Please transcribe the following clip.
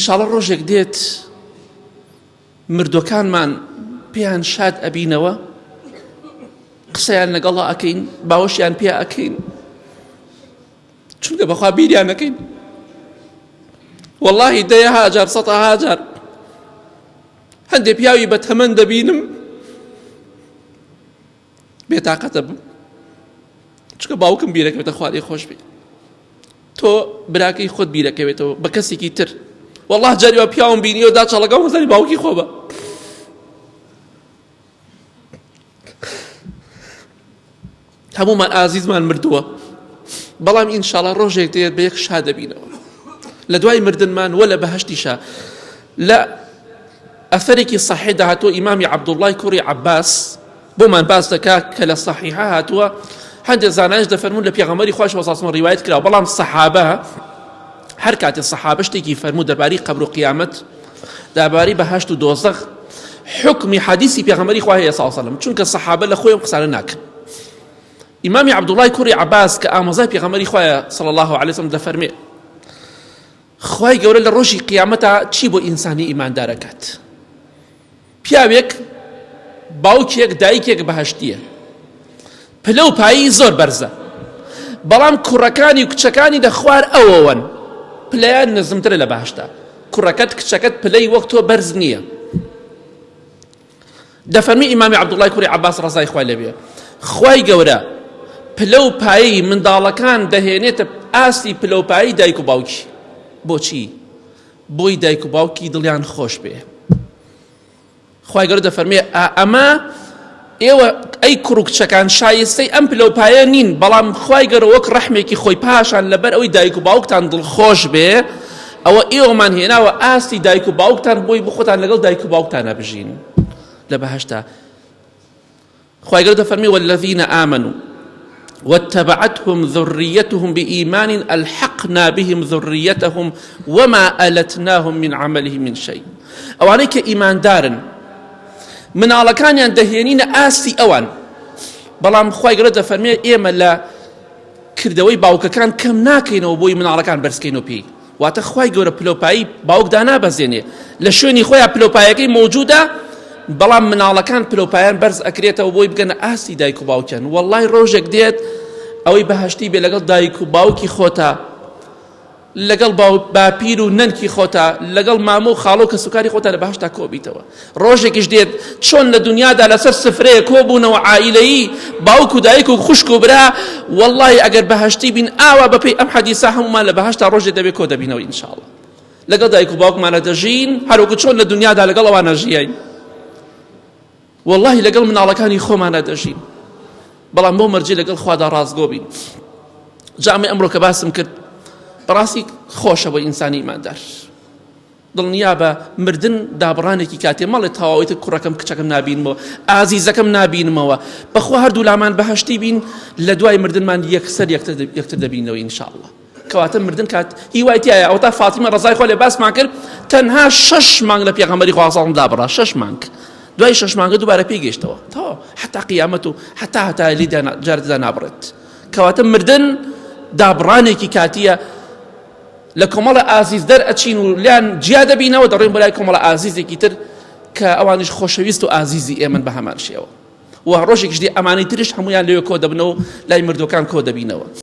ئیشاڵە ڕۆژێک دێت مردوەکانمان پێیان شاد ئەبینەوە قسەیان لەگەڵا ئەکەین باوەشیان پێ ئەکەین چونکە بەخوا بیریان نەکەین واللهی دەیەها جار سەتەها جار هەندێک پیاوی بە تەمەن دەبینم بێتاقەتە بم چونکە باوکم بیرەکەوێتە خوارێ خۆش بێ تۆ براکەی خۆت بیرەکەوێتەوە بە کەسێکی تر والله جاری وا پیاوم بینیەوە دا چاڵەکەم وەزانی باوکی خۆ بە هەموومان ئازیزمان مردووە بەڵام ئینشاڵا ڕۆژێک دێت بە یەک شا دەبینەوە لە دوای مردنمان وە لە بەهشتیشا لە ئەثەرێکی صحیحدا هاتووە ئیمامی عەبدوڵڵای کوڕی عەباس بۆمان باس دەکا کە لە صحیحە هاتووە هەندێک زانایش دەفەرموون لە پێغەمبەری خواش وەساسمە ڕیوایەت کراوە بەڵام سەحابە هەر کاتێ سەحابە شتێکی فەرموو دەربارەی قەبر و قیامەت داباری بەهشت و دۆزەخ حکمی حەدیسی پێغەمبەری خوا هەیە صلی الله چونکە سەحابە لە خۆیان قسانە ناکەن ئیمامی عەبدوڵای کوڕی عەباس کە ئامۆزای پێغەمبەری خوایە صلی الله علیه وسلم دەفەرمێ خوای گەورە لە ڕۆژی قیامەتا چی بۆ ئینسانی ئیماندار ئەکات؟ پیاوێک باوکێک دایکێک بەهەشتیە پلە و پایی زۆر بەرزە بەڵام کوڕەکانی و کچەکانی لە خوار ئەوەوەن پلەیان نزمترە لە بەهەشتا کوڕەکەت کچەکەت پلەی وەک تۆ بەرز نییە دەفەرمی ئیمامی عەبدوڵای کوڕی عەباس ڕەزای خوای لێبێ خوای گەورە پلە و پایەی منداڵەکان دەهێنێتە ئاستی پلە و پایەی دایک و باوکی بۆچی بۆی دایک و باوکی دڵیان خۆش بێ خوای گەورە دەفەرمێ ئەمە ئێوە ئەی کوڕ و کچەکان شایستەی ئەم پلە و پایە نین بەڵام خوای گەورە وەک ڕەحمێکی خۆی پاشان لەبەر ئەوەی دایک و باوکتان دڵخۆش بێ ئەوە ئێوەمان هێناوە ئاستی دایک و باوکتان بۆی بخۆتان لەگەڵ دایک و باوکتانە بژین لە بەهەشتا خوای گەورە دەفەرمێ والذین آمنوا واتبعتهم ذريتهم بإيمان ألحقنا بهم ذريتهم وما ألتناهم من عملهم من شيء ئەوانەی کە ئیماندارن مناڵەکانیان دەهێنینە ئاستی ئەوان بەڵام خوای گەورە دەفەرمێ ئێمە لە کردەوەی باوکەکان کەم ناکەینەوە بۆی مناڵەکان بەرزکەینەوە پێی واتە خوای گەورە پلۆپایی باوک دانابەزێنێ لە شوێنی خۆیان پلۆپایەکەی مەوجودە بەڵام مناڵەکان پلۆپایان بەرز ئەکرێتەوە بۆی بگەنە ئاستی دایک و باوکیان وەڵای ڕۆژێک دێت ئەوەی بەهشتی بێ لەگەڵ دایک و باوکی خۆتا لەگەڵ باپیر و نەنکی خۆتا لەگەڵ مامە و خاڵۆ و کەسوکاری خۆتا لە بەهەشتا کۆبیتەوە ڕۆژێکیش دێت چۆن لە دنیادا لەسەر سفرەیە کۆبوونەوە عائیلەیی باوک و دایک و خوشک و برا واللهی ئەگەر بەهەشتی بین ئاوا بەپێی ئەم حەدیسە هەمومان لە بەهەشتا ڕۆژێ دەبێت کۆ دەبینەوە ئینشاءاللە لەگەڵ دایک و باوکمانە دەژین هەروەکو چۆن لە دنیادا لەگەڵ ئەوانە ژیاین وەڵاهی لەگەڵ مناڵەکانی خۆمانە دەژین بەڵام بۆ مەرجی لەگەڵ خوادا ڕاستگۆ بین جا ئەمەی ئەمڕۆ کە باسم کرد بەڕاستی خۆشە بۆ ئینسانی ئیماندار دڵنیا بە مردن دابڕانێکی کاتێ مەڵێ تەواویتر کوڕەکەم کچەکەم نابینمەوە ئازیزەکەم نابینمەوە بەخوا هەردوو لامان بەهشتی بین لە دوای مردنمان یەکسەر یەکتر دەبینەوە ئینشاءاللە کەواتە مردن کات هیوای تایە ئەوتا فاتیمە ڕەزای خوا لێ باسمان کرد تەنها شەش مانگ لە پێغەمبەری خوا سەڵم دابڕا شەش مانگ دوای شەش مانگە دووبارە پێی گەیشتەوە تەواو حتا قیامەت و حتا هەتا لی جاردا نابڕێت کەواتە مردن دابڕانێکی کاتیە لە کۆمەڵە ئازیز دەر ئەچین و لیان جیا دەبینەوە دەڕۆین بۆ لای کۆمەڵە ئازیزێکی تر کە ئەوانیش خۆشەویست و ئازیزی ئێمن بە هەمان شێوە و ڕۆژێکیش دێ ئەمانەی ترش هەمویان لەوێ کۆ دەبنەوە لای مردوەکان کۆ دەبینەوە.